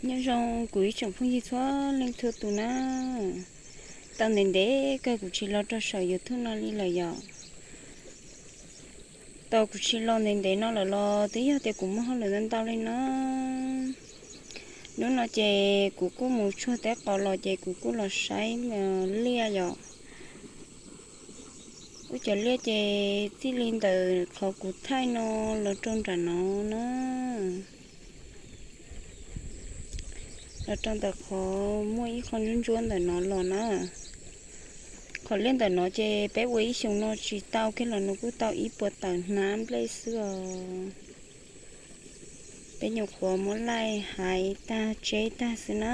Nyob zoo kuv ib tsoom phooj ywg txhua leej txhua tus na. Tau ntev ntev kawg kuv tsis los rau saum YouTube no li lawm yom. Tau kuv tsis los ntev ntev no lawm los twb yog tias kuv muaj hauj lwm ntau ntau li na. Hnub no ces kuv kuj mus tsuag teb qos los ces kuv kuj los saib liaj yom. Ub, cov liaj ces txij li ntawm qhov kuv thaij no los rau nram no na. Los rau ntawm qhov muaj ib qho ntsuab ntsuab ntawm no los na. Qhov liaj ntawm no ces peb ua ib xyoos no tsis tau kiag los nws kuj tau ib puas tawm hnab nplej xwb os. Peb nyuam qhuav muab laij haiv tag tseb tag xwb na.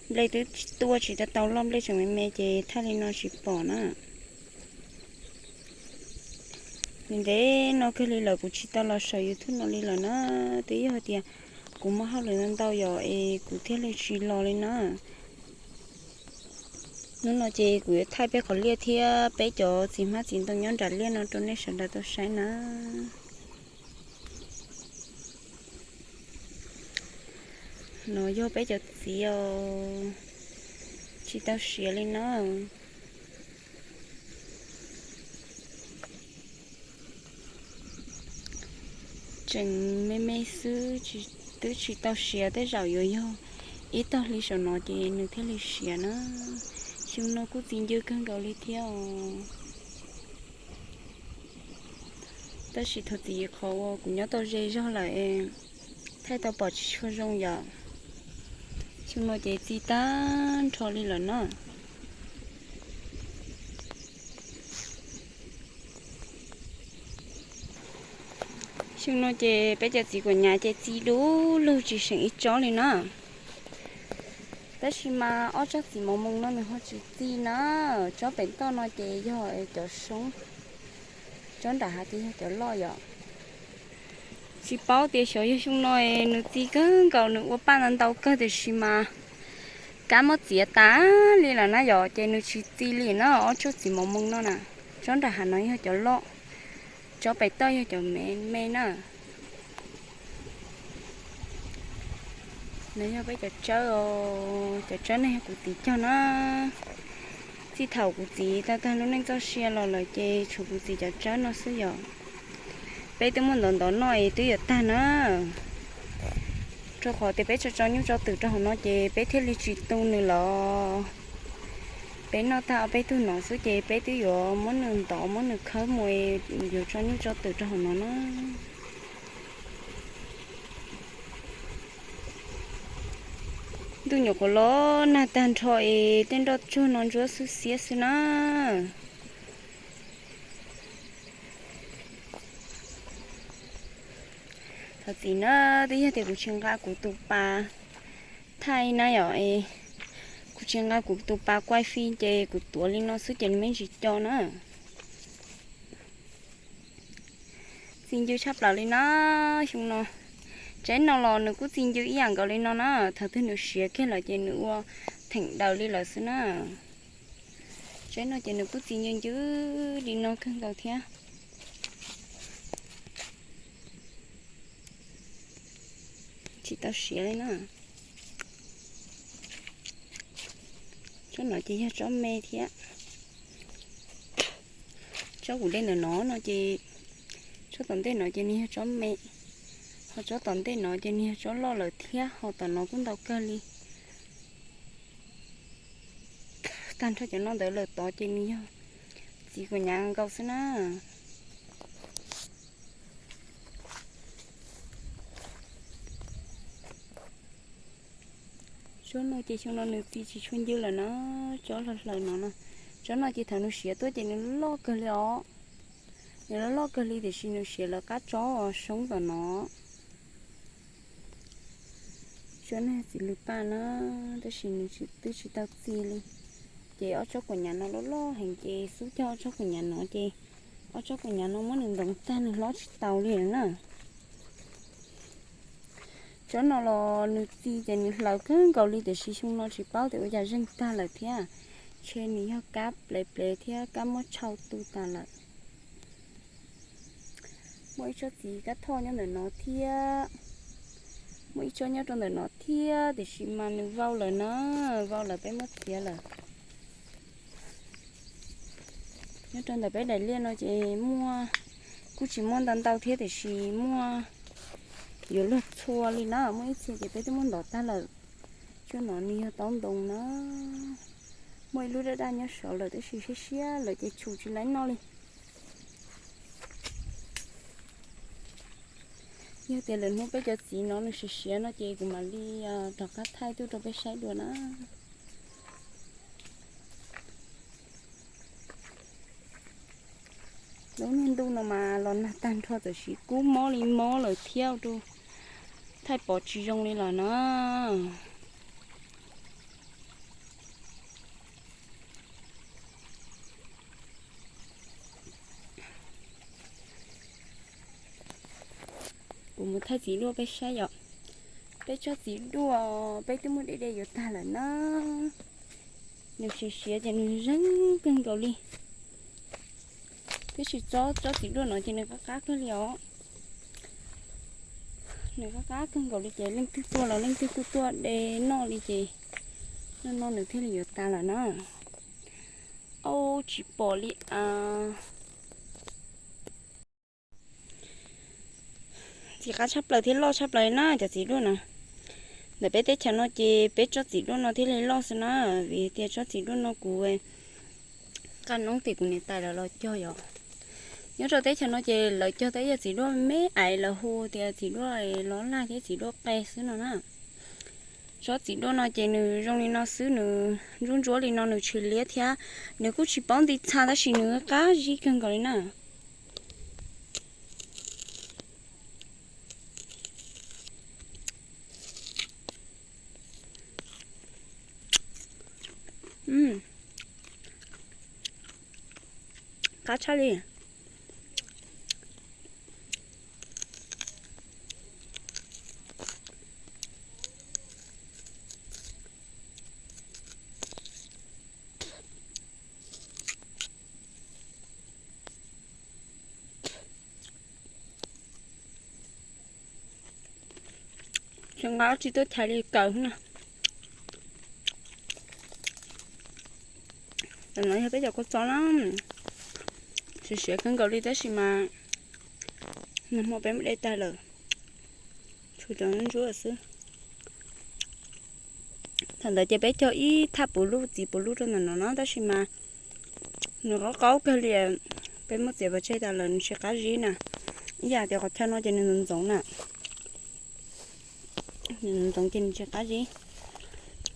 Nplej twb tuaj tsis tau tau loj, nplej tseem me me ces thaij li no tsis pom na. Ntev ntev no kawg li lawm kuv tsis tau los saum YouTube no li lawm na. Twb yog hais tias kuv muaj hauj lwm ntau ntau yom es kuv thiaj li tsis los li na. Hnub no ces kuv yuav thaij peb qhov liaj thiab peb cov txiv hmab txiv ntoo nyob nram liaj no rau nej sawv daws tau saib na. No yog peb cov txiv os, tsis tau siav li na. Tseem me me xwb, twb tsis tau siav, tej zaum yuav yog ib tog hli saum no ces nws thiaj li siav na. Xyoo no kuj txi ncw kawg nkaus li thiab os. Tab sis thaum txiv qhov uas kuv nyob tau ze zog lawm, thaij tau pom tsis tshua zoo yom. Xyoo no ces txi tag nrho li lawm na. Xyoo no ces peb cov txiv kuam nyav ces txi du lug tsis seem ib tsob li na. Tab sis mas ob tsob txiv mos moos no nws ho tsis txi na. Tsob pem toj no ces yog cov soob, tsob nram hav ces yog cov loj yom. Tsis paub tias xyov yog xyoo no nws txi kawg nkaus nws ua paj ntau ntau kawg tiam sis mas kab muab txiav tas li lawm na yom, ces nws tsis txi li na. Ob tsob txiv mos moos no na, tsob nram hav no yog cov loj, tsob pem toj yog cov me me na. No yog peb cov tsawb os, cov tsawb no yog kuv txiv cog na. Txij thaum kuv txiv tau tag lub neej txoj sia los lawm ces tshuav kuv txiv cov tsawb no xwb yom. Peb twb muaj ntov ntov noj es twb yuav tag na. Rau qhov tias peb tso tso nyuj tso twm rau hauv no ces peb thiaj li tsis tu nws los. Peb noj tag ob peb tug no xwb ces peb twb yuav muab nws ntov muab nws khawb mus, yuav tso nyuj tso twm rau hauv no na. Ntuj nyuam qhuav los nag tag nrho es tej nroj tsuag no ntsuab xwb xiab xwb na. Thov txim na, twb yog tias kuv tsis nqa kuv tus pas thaij na yom, kuv tsis nqa kuv tus pas kuaj fij ces kuv tuav li no xwb ces nws me ntsis co na. Txi ncw tshaj plaws li na, xyoo no. Tsob no los nws kuj txi ncw ib yam nkaus li no na, thaum twg nws siav kiag lawm ces nws ua theem daws li lawm xwb na. Tsob no ces nws kuj txi ncw ncw li no kawg nkaus thiab. Tsis tau siav li na. Tsob no ces yog tsob me thiab. Tsob kuv de ntawm no no ces, tsob tom ntej no ces nws yog tsob me, ho tsob tom ntej no ces nws yog tsob loj lawm thiab, ho tom no kuj ntau kawg li. Tag nrho cov no ntawd lawm tod ces nws yog txiv kuam nyav nkaus xwb na. Tsob no ces xyoo no nws txi tsis tshua ncw lawm na, tsob hlaws hlaws no na. Tsob no ces thaum nws siav tuaj ces nws loj kawg li os. Nws loj loj kawg li tiam sis nws siav lawv qab tsob soob tom no. Tsob no txiv lws paj na, tab sis nws twb tsis tau txi li. Ces ob tsob kuam nyav no loj loj heev ces xub cog ob tsob kuam nyav no ces ob tsob kuam nyav no muab nws ntoov tag nws hlob tsis tau li na. Tsob no los nws txi ces nws hlaws kawg nkaus li tiam sis xyoo no tsis paub tias ua cas zeeg tag lawm thiab. Ntshe nws yog kab plev plev thiab kab muab tshau tu tas lawm. Muaj ib tsob txiv kab thoj nyob ntawm no thiab. Muaj ib tsob nyob rau ntawm no thiab tiam sis mas nws vau lawm na, vau lawm peb muab txiav lawm. Nyob rau ntawm peb daim liaj no ces muaj, kuj tsis muaj ntau ntau thiab tiam sis muaj yuav luag txhua li na, muaj ib txhia ces peb twb muab ntov tag lawm. Tsob no nws yog taub ntoo na. Muaj ib lub daj daj nyob saud lawm tab sis siab siab lawm ces tshum tsis laib noj li. Yog tias lwm hnub peb cov txiv no nws siav siav no ces kuv mam li rov qab thaij tuaj rau peb saib dua na. Lub niag ntuj no mas los nag tag nrho txawm sis kub mob li mob lawm thiab, ua rau thaij pom tsis zoo li lawm na. Kuv mus thaij txiv duaj peb saib yom. Peb tsob txiv duaj peb twb muab de de yuav tag lawm na. Nws siav siav ces nws zeeg kawg nkaus li. Tiam sis tsob txiv duaj no ces nws qab qab kawg li os. Nws qab qab kawg nkaus li ces leej twg tuaj los leej twg kuj tuaj de noj li ces noj noj nws thiaj li yuav tas lawm na. Au, tsis pom li as. Txiv qab tshaj plaws thiab loj tshaj plaws na cov txiv duaj na. Ntawm peb teb chaws no ces peb tsob txiv duaj no thiaj li loj xwb na, vim tias tsob txiv duaj no kuv nqa noob tim kuv niam tais lawv los cog yom. Nyob rau teb chaws no ces lawv cog tej yam txiv duaj me me es lawv hu tias txiv duaj lob laj thiab txiv duaj qe xwb no na. Tsob txiv duaj no ces nws zoo li no xwb, nws ntsuab ntsuab li no nws tsis liab thiab, nws kuj tsis paub nti txha tab sis nws qab zib kawg nkaus li na. Qab tshaj li. Tsis nqa dab tsi tuaj chais li kawg na. Tam no yog peb cov kua txob na, siav siav kawg nkaus li tab sis mas nag hmo peb muab de tag lawm, tshuav cov ntsuab xwb. Thaum ntawd ces peb cog ib thaj puv lub txiv puv lub rau ntawm no na tab sis mas nws qaub qaub kawg li, peb muab txiav pov tseg tas lawm nws tsis qab zib na. Ib yam tias qhov chaw no ces nws ntxoov ntxoov na. Nws ntxoov ces nws tsis qab zib.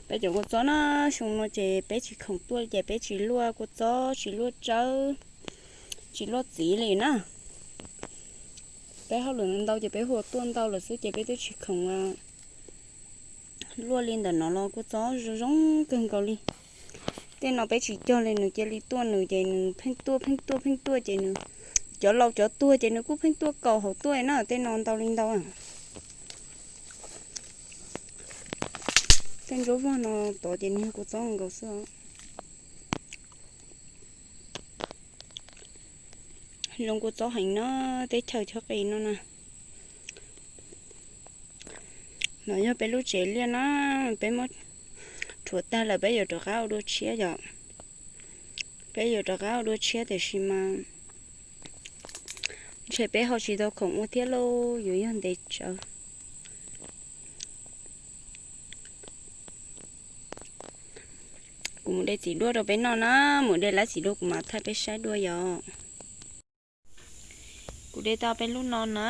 Peb cov kua txob na, xyoo no ces peb tsis khoom tuaj ces peb tsis luaj kua txob, tsis luaj tsawb, tsis luaj txiv li na. Peb hauj lwm ntau ces peb hu ua tuaj ntau lawm xwb ces peb twb tsis khoom luaj li ntawm no los kua txob zoo zoo kawg nkaus li. Tej no peb tsis cog li nws cia li tuaj nws ces nws pheej tuaj pheej tuaj pheej tuaj ces nws, cov laus cov tuag ces nws kuj pheej tuaj kaum hauv tuaj na, tej no ntau li ntau. Tej ntsuab vog no tod ces nws yog kua txob nkaus xwb os. Zoo kua txob heev na, teb chaws Chov Qis no na. No yog peb lub tsev liaj na, peb muab rhuav tag lawm peb yuav rov qab ua dua tshiab yom. Peb yuav rov qab ua dua tshiab tiam sis mas ntshe peb ho tsis tau khoom ua thiab lauj, yuav yog ntev tsawv. Kuv mus de txiv duaj rau peb noj na, mus de lab txiv duaj kuv mam thaij peb saib dua yom. Kuv de tau peb lub no na.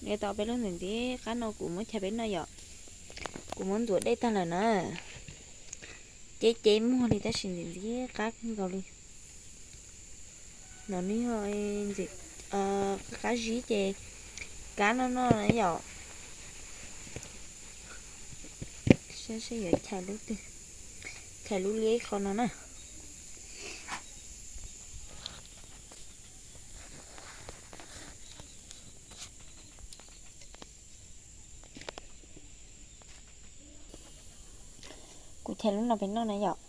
De tau peb lub ntxim ntxim qab no kuv muab chaw peb noj yom. Kuv muab ntxuav dej tag lawm na. Ceb ceb muag li tab sis ntxim ntxim qab nkaus li. No nws yog ntxim qab zib ces kab noj noj na yom. Saib seb yuav chais lub twg, chais lub liab ib qho no na. Kuv chais lub no pem noj na yom.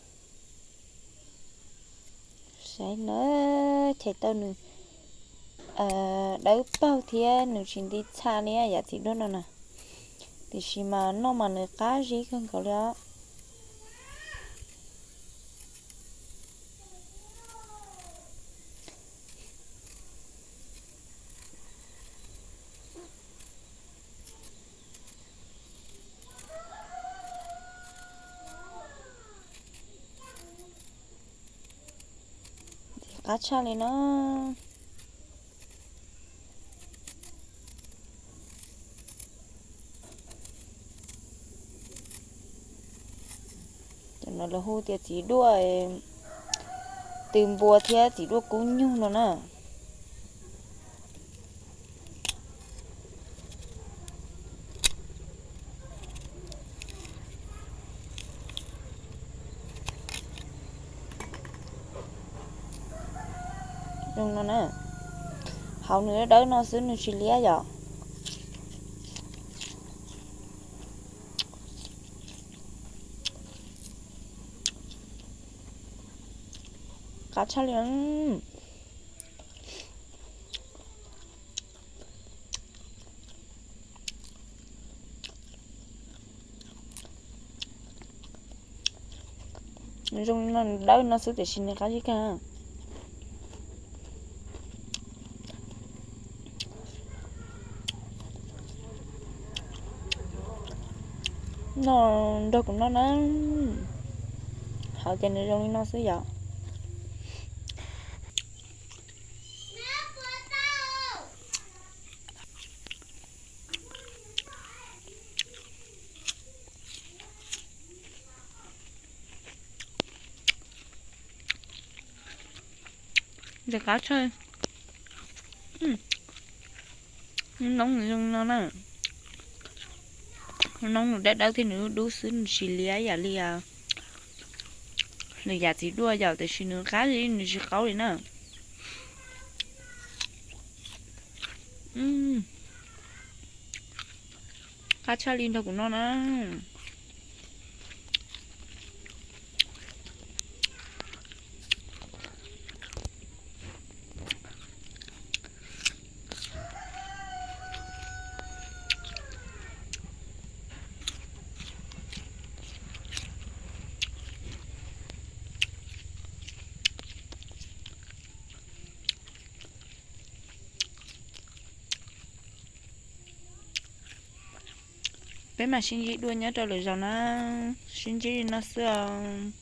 Saib na, chais tau nws Dawb paug thiab nws tsis nti txha li yam txiv duaj no na, tiam sis mas noj mas nws qab zib kawg nkaus li os. Qab tshaj li na. Cov no lawv hu tias txiv duaj tw npua thiab txiv duaj kub nyug no na. Zoo no na, hauv nws dawb dawb no xwb nws tsis liab yom. Qab tshaj li. Nws zoo li no, nws dawb no xwb tiam sis nws qab zib kawg. Noj nrog kuv noj na. Hauv ces nws zoo li no xwb yom. Ntxim qab tshaj. Noob nws zoo no na. Noob nws dawb dawb thiab nws dub dub xwb, nws tsis liab yam li nws yam txiv duaj yom, tiam sis nws qab li nws tsis qaub li na. Qab tshaj li nrog kuv noj na. Peb mam sib ntsib dua nyob rau lwm zaus na. Sib ntsib li no xwb os.